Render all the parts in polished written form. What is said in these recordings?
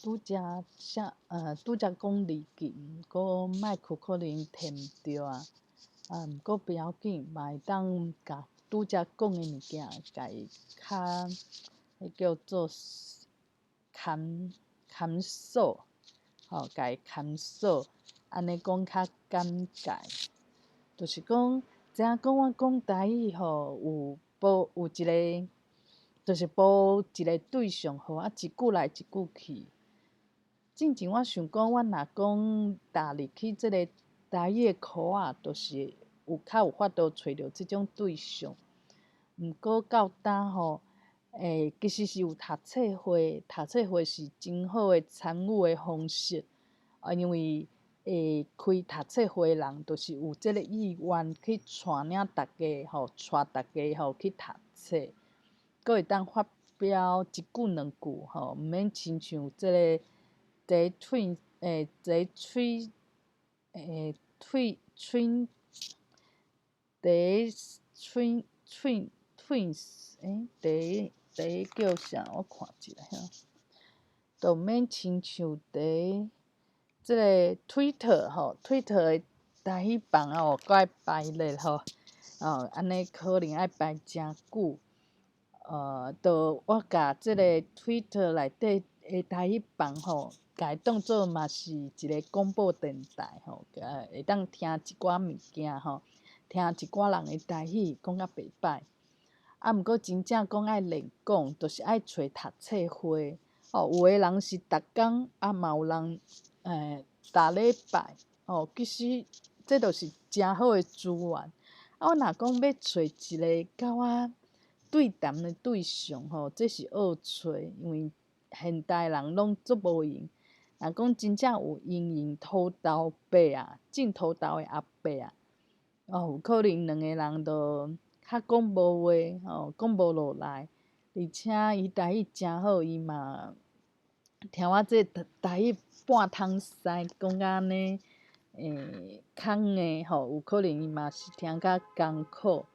拄才啥拄才講離奇，毋過麥克可能聽毋著啊。啊，毋過不要緊，嘛會當共拄才講的物件，共伊較彼叫做堪堪數，吼，共伊堪數，按呢講較簡介。就是講，知影講我講台語吼，有無有一个，就是無一个對象，予我一句來一句去。進前我想講，我若講踏入去這个台語的箍仔，就是有較有法度揣著這種對象。毋過到今吼，其實是有讀冊會，讀冊會是真好的參與的方式。啊，因為開讀冊會的人，就是有這个意願去帶領大家吼，帶大家吼去讀冊，閣會當發表一句兩句吼，毋免親像這个茶喙茶喙退喙茶喙喙退茶茶叫啥？我看一下哈，就毋免親像佇這个 Twitter 吼，Twitter 的台語版哦，閣愛排列吼，哦，按呢可能愛排誠久。就我共這个 Twitter 內底的台語版吼，共伊當做嘛是一个廣播電台吼，會當聽一寡物件吼，聽一寡人的台語講甲袂䆀。啊，毋過真正講愛練講，就是愛揣讀冊會。哦，有的人是逐工，啊嘛有人逐禮拜，吼，其實這就是誠好的資源。啊，我若講欲揣一个佮我對談的對象吼，這是僫揣，因為現代人攏足無閒。若講真正有閒閒土豆伯啊，種土豆的阿伯啊，哦，有可能兩个人就較講無話，吼，講無落來，而且伊台語誠好，伊嘛聽我這台語半通屎講甲按呢，空的吼，有可能伊嘛是聽較艱苦，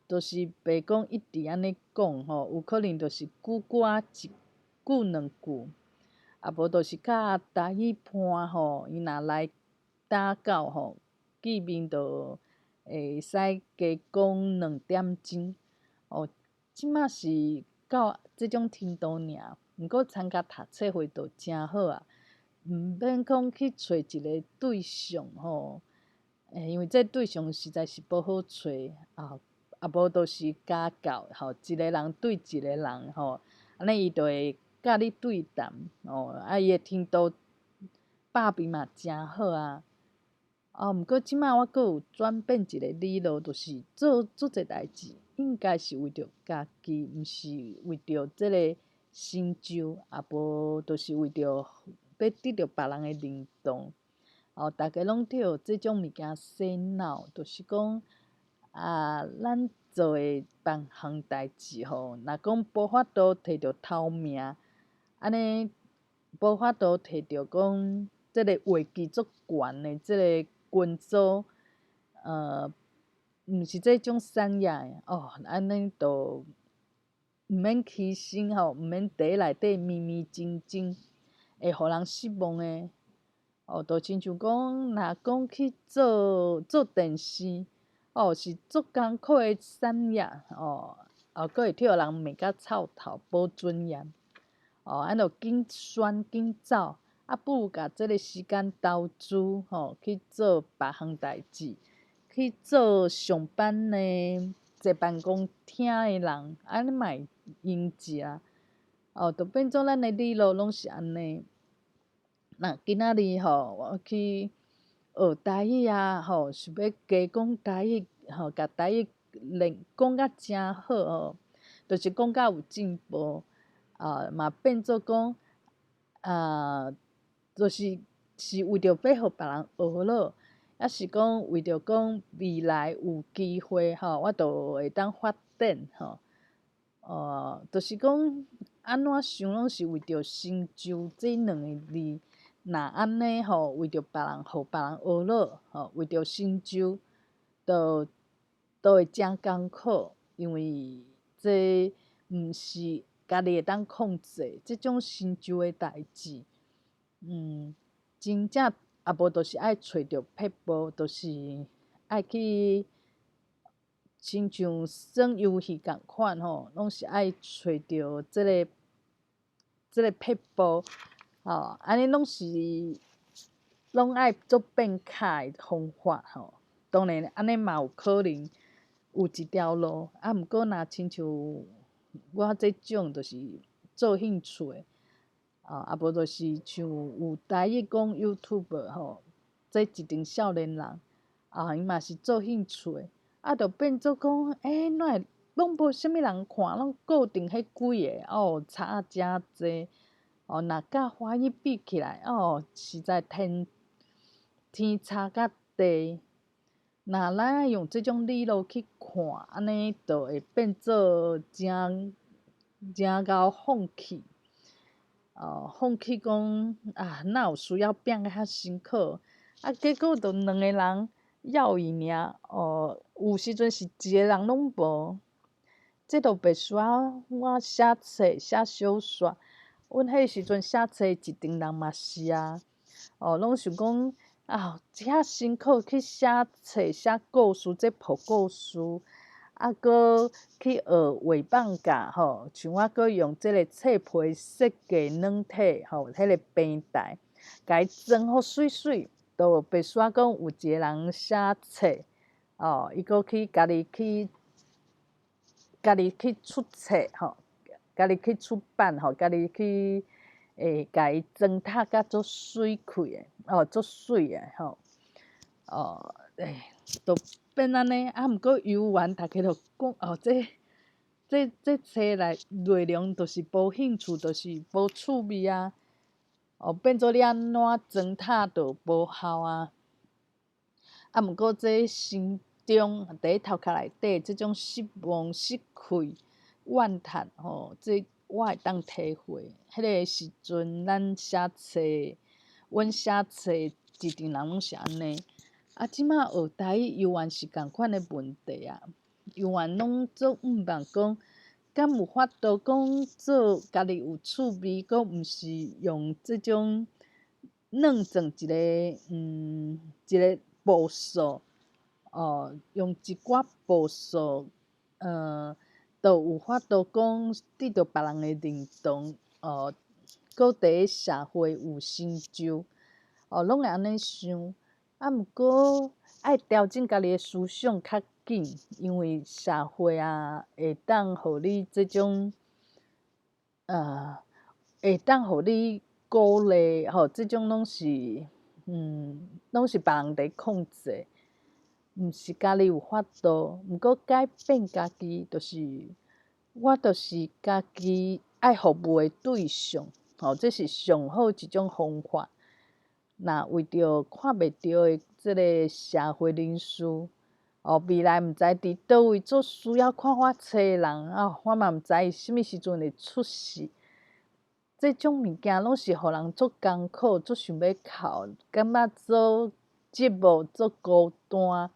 就是袂講一直按呢講吼，有可能就是久久仔一句兩句，啊無就是佮台語伴吼，伊若來打攪吼，見面就會使加講兩點鐘。哦，這馬是到這種程度爾，毋過參加讀冊會就誠好啊，毋免講去揣一个對象吼，因為這對象實在是無好揣啊，啊無就是家教吼，一个人對一个人吼，按呢伊就會佮你對談哦，啊伊的程度把柄嘛誠好啊。啊，毋過這馬我閣有轉變一个理路，就是做做這代誌，應該是為著家己，毋是為著這个成就，也無就是為著欲得著別人的認同。哦，逐家攏著這種物件洗腦，就是講啊，咱做的別項代誌吼，若講無法度摕著頭名，按呢無法度摕著講這个位置足懸的這个群組，毋是這種產業的哦，按呢就毋免犧牲吼，毋免佇內底迷迷精精，會予人失望的。哦，就親像講，若講去做做電視，哦，是足艱苦的產業，哦，啊，閣會予人罵甲臭頭，無尊嚴。哦，按就緊選緊走，啊，不如共這个時間投資吼，去做別項代誌，去做上班的坐辦公廳的人，按呢嘛會閒食。哦，就變做咱的理路攏是按呢。那今仔日吼，我去學台語啊，吼，想欲加講台語，吼，共台語練講甲誠好吼，就是講甲有進步，啊，嘛變做講，啊，就是是為著欲予別人學咯，抑是講為著講未來有機會吼，我就會當發展吼，哦，就是講按怎想攏是為著成就這兩个字。若按呢吼，為著別人，予別人學咯，吼，為著成就，就會誠艱苦，因為這毋是家己會當控制這種成就的代誌。真正啊無就是愛揣著撇步，就是愛去親像耍遊戲仝款吼，攏是愛揣著這個撇步，吼，按呢攏是攏愛做變較的方法吼。當然按呢嘛有可能有一條路，啊，毋過若親像我這種就是做興趣的，啊無就是像有台語講 YouTube 吼，這一陣少年人，啊，伊嘛是做興趣的，啊，就變做講，欸，哪會攏無啥物人看，攏固定彼幾个，哦，差誠濟，哦，若佮華語比起來，哦，實在天天差佮地。若咱愛用這種理路去看，按呢就會變做誠誠𠢕放棄，哦，放棄講啊，哪有需要拼甲遐辛苦？啊，結果就兩个人要伊爾，哦，有時陣是一个人攏無，這就袂需要我寫冊、寫小說。阮彼時陣寫冊一陣人嘛是啊，哦，攏想講啊，遐辛苦去寫冊、寫故事，這破故事，啊，閣去學畫艋舺吼，像我閣用這个冊皮設計軟體吼，彼个平台，共伊裝予媠媠，就袂需要講有一个人寫冊，哦，伊閣去家己去家己去出冊吼，家己去出版吼，家己去會共伊裝讀甲足媠氣的，哦，足媠的吼，哦，欸，就變按呢。啊，毋過猶原逐家就講，哦，這冊內內容就是無興趣，就是無趣味啊。哦，變做你按怎裝讀就無效啊。啊，毋過這心中佇咧頭殼內底這種失望、失氣、怨嘆吼，這我會當體會。彼个時陣，咱寫冊，阮寫冊一陣人攏是按呢。啊，這馬學台語猶原是仝款的問題啊，猶原攏做向望講，敢有法度講做家己有趣味，閣毋是用這種軟裝一个一个步數，哦，用一寡步數，就有法度講得著別人的認同，哦，閣佇咧社會有成就，哦，攏會按呢想。啊，毋過愛調整家己的思想較緊，因為社會啊，會當予你這種，會當予你鼓勵，吼，這種攏是，攏是別人佇控制，毋是家己有法度。毋過改變家己，就是我就是家己愛服務的對象，吼，這是上好一種方法。若為著看袂著的這个社會人士，哦，未來毋知佇佗位做需要看我冊的人，啊，我嘛毋知伊啥物時陣會出世。這種物件攏是予人足艱苦、足想欲哭，感覺做寂寞、做孤單。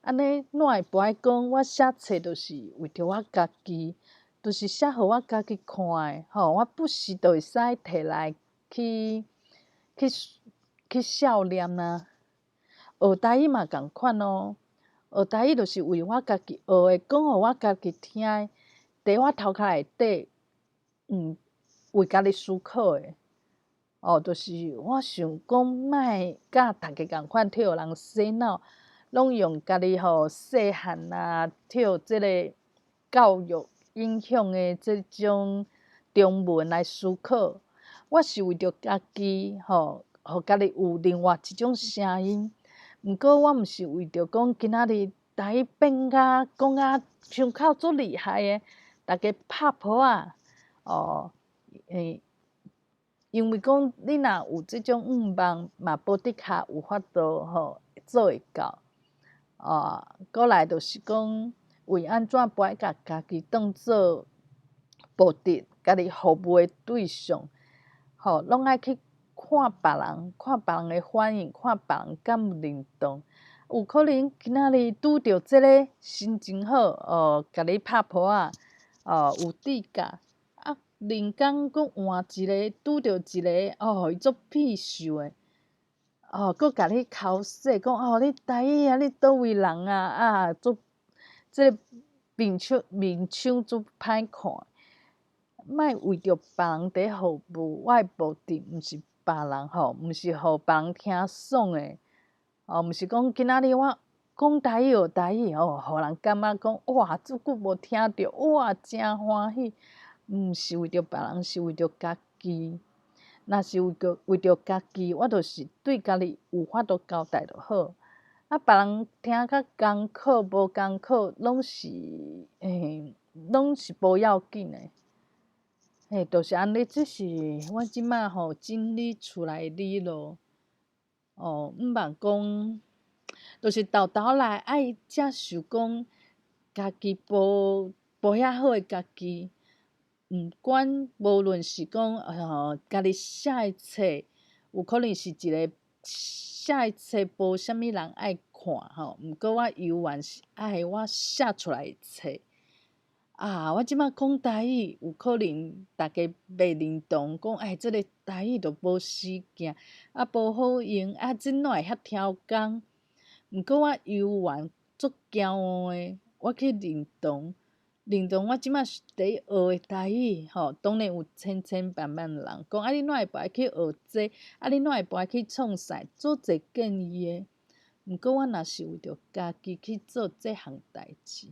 按呢，哪會無愛講我寫冊就是為著我家己，就是寫予我家己看的，吼，我不時就會使提來去去去笑念啊。學台語嘛仝款哦，學台語就是為我家己學的，講予我家己聽的，佇我頭殼內底，為家己思考的。哦，就是我想講，莫佮逐家仝款，替予人洗腦，攏用家己吼細漢啊，替這个教育影響的這種中文來思考。我是為著家己吼，予家己有另外一種聲音。毋過我毋是為著講今仔日台語變甲講甲胸口足厲害的，逐家拍噗仔，哦，欸，因為講你若有這種向望，嘛無的確有法度吼做會到。哦，閣來就是講，為按怎無愛共家己當做報敵，家己服務的對象，吼，攏愛去看別人，看別人的反應，看別人敢有認同。有可能今仔日拄著這个心情好，哦，共你拍噗仔，哦，有志甲，啊，人工閣換一个，拄著一个哦，伊足痞秀的，哦，閣共你剾洗，講哦，你台語啊，你佗位人啊，啊，足這个面相面相足歹看。莫為著別人佇服務，我的目的毋是別人吼，毋是予別人聽爽的，哦，毋是講今仔日我講台語學台語吼，予人感覺講哇，足久無聽著，哇，誠歡喜。毋是為著別人，是為著家己。若是為著家己，我就是對家己有法度交代就好。啊，別人聽較艱苦無艱苦，攏是欸，攏是無要緊的。嘿，就是按呢，這是我這擺吼整理出來的理路。哦，毋茫講，就是沓頭來愛接受講家己無無遐好的家己，毋管無論是講哦，家己寫的冊，有可能是一个寫的冊無啥物人愛看吼，毋過我猶原是愛我寫出來的冊。啊！我這擺講台語，有可能逐家袂認同，講哎，這个台語都無時間，啊，無好用，啊，這哪會遐超工？毋過我猶原足驕傲的，我去認同，認同我這擺佇學的台語吼，當然有千千萬萬人講，啊，你哪會無愛去學這？啊，你哪會無愛去創啥？足濟建議的。毋過我若是為著家己去做這項代誌。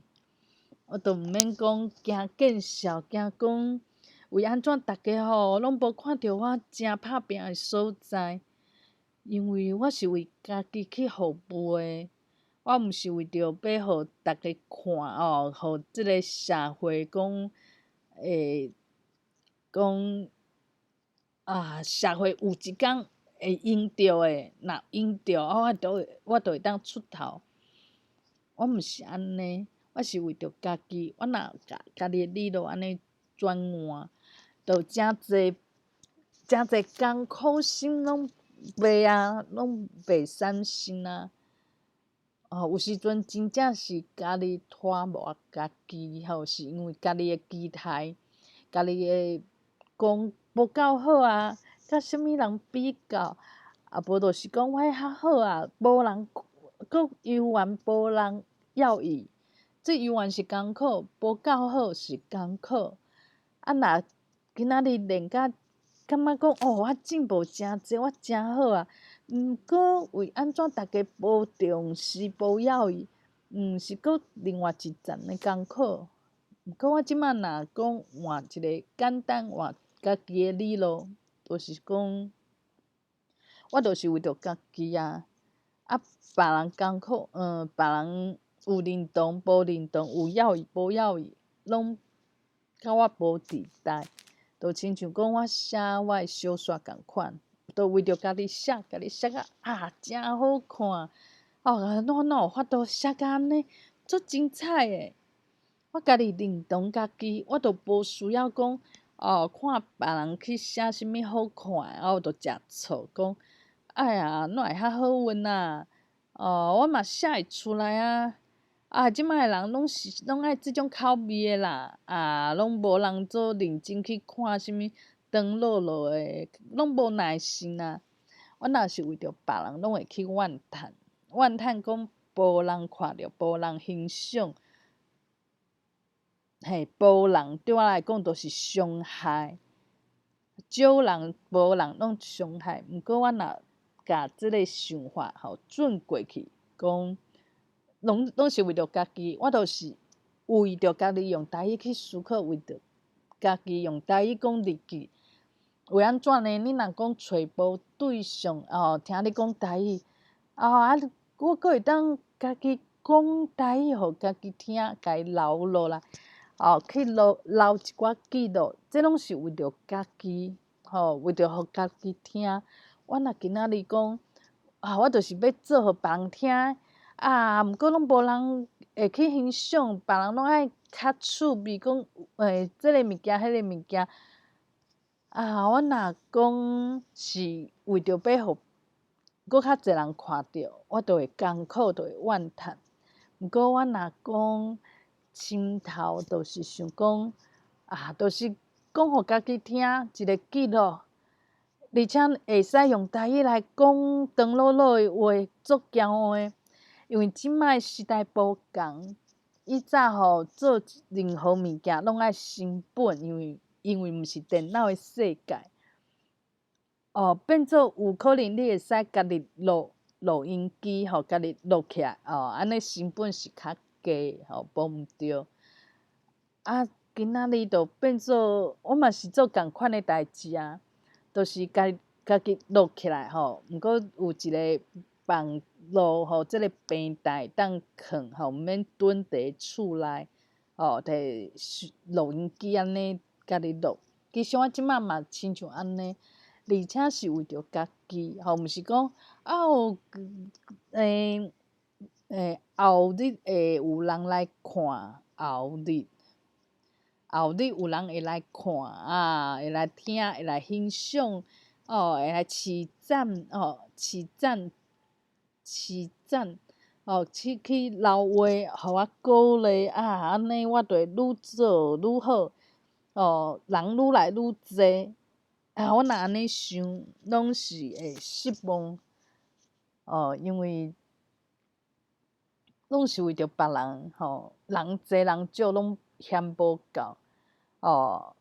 我都毋免講驚見笑，驚講為按怎逐家吼攏無看著我誠拍拚的所在，因為我是為家己去服務的，我毋是為著欲予逐家看哦，予這个社會講會講啊，社會有一工會用著的，若用著，我就會當出頭。我毋是按呢。我是為著家己，我若共家己的理路按呢轉換，就誠濟誠濟艱苦心攏袂啊，攏袂產生啊。哦，有時陣真正是家己拖磨家己吼，是因為家己的期待，家己的講無夠好啊，佮啥物人比較，啊無就是講我較好啊，無人閣猶原無人要伊。這猶原是艱苦，無夠好是艱苦。啊，若今仔日練甲感覺講哦，我進步誠濟，我誠好啊。毋過為按怎逐家無重視、無要伊，是閣另外一層的艱苦。毋過我這擺若講換一个簡單換家己的理路，就是講，我就是為著家己啊。啊，別人艱苦，別人有認同無認同，有要伊無要伊，攏佮我無佇代。就親像講我寫我的小說仝款，就為著家己寫，家己寫甲啊誠好看，哦，我哪有法度寫甲按呢，足精彩的。我家己認同家己，我就無需要講哦，看別人去寫啥物好看的，我就食醋，講哎呀，哪會較好運啊？哦，我嘛寫會出來啊！啊，這擺的人攏是攏愛這種口味的啦，啊，攏無人做認真去看啥物長落落的，攏無耐心啊。我若是為著別人，攏會去怨嘆，怨嘆講無人看著，無人欣賞。嘿，無人對我來講就是傷害，少人無人攏傷害。毋過我若共這个想法吼轉過去，講攏攏是為著家己，我就是為著家己用台語去思考，為著家己用台語講日記。為按怎呢？你若講揣無對象哦，聽你講台語，啊，我閣會當家己講台語，予家己聽，共伊留落來，哦，去留留一寡記錄，這攏是為著家己，吼，為著予家己聽。我若今仔日講，啊，我就是欲做予別人聽，啊，毋過攏無人會去欣賞，別人攏愛較趣味，講，欸，這个物件，彼個物件。啊，我若講是為著欲予閣較濟人看著，我就會艱苦，就會怨嘆。毋過我若講心頭，就是想講，啊，就是講予家己聽，一个記錄，而且會使用台語來講長囉囉的話，足驕傲的。因為這擺時代無仝，以早吼做任何物件攏愛成本，因為毋是電腦的世界。哦，變做有可能你會使家己錄錄音機吼，家己錄起來哦，按呢成本是較低吼，無毋對。啊，今仔日就變做我嘛是做仝款的代誌啊，就是家家己錄起來吼，毋過有一个網路吼，這个平台當囥吼，毋免囤佇厝內吼，摕錄音機按呢家己錄。其實我這擺嘛親像按呢，而且是為著家己吼，毋是講啊有欸欸後日會有人來看，後日後日有人會來看啊，會來聽，會來欣賞，哦，會來揤讚哦，揤讚揤讚哦，去去留話，予我鼓勵啊，按呢我就會愈做愈好，哦，人愈來愈濟。啊，我若按呢想，攏是會失望，哦，因為攏是為著別人吼，人濟人少攏嫌無夠，哦，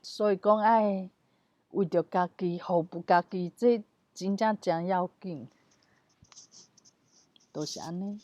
所以講愛為著家己，服務家己，這真正誠要緊，就是按呢。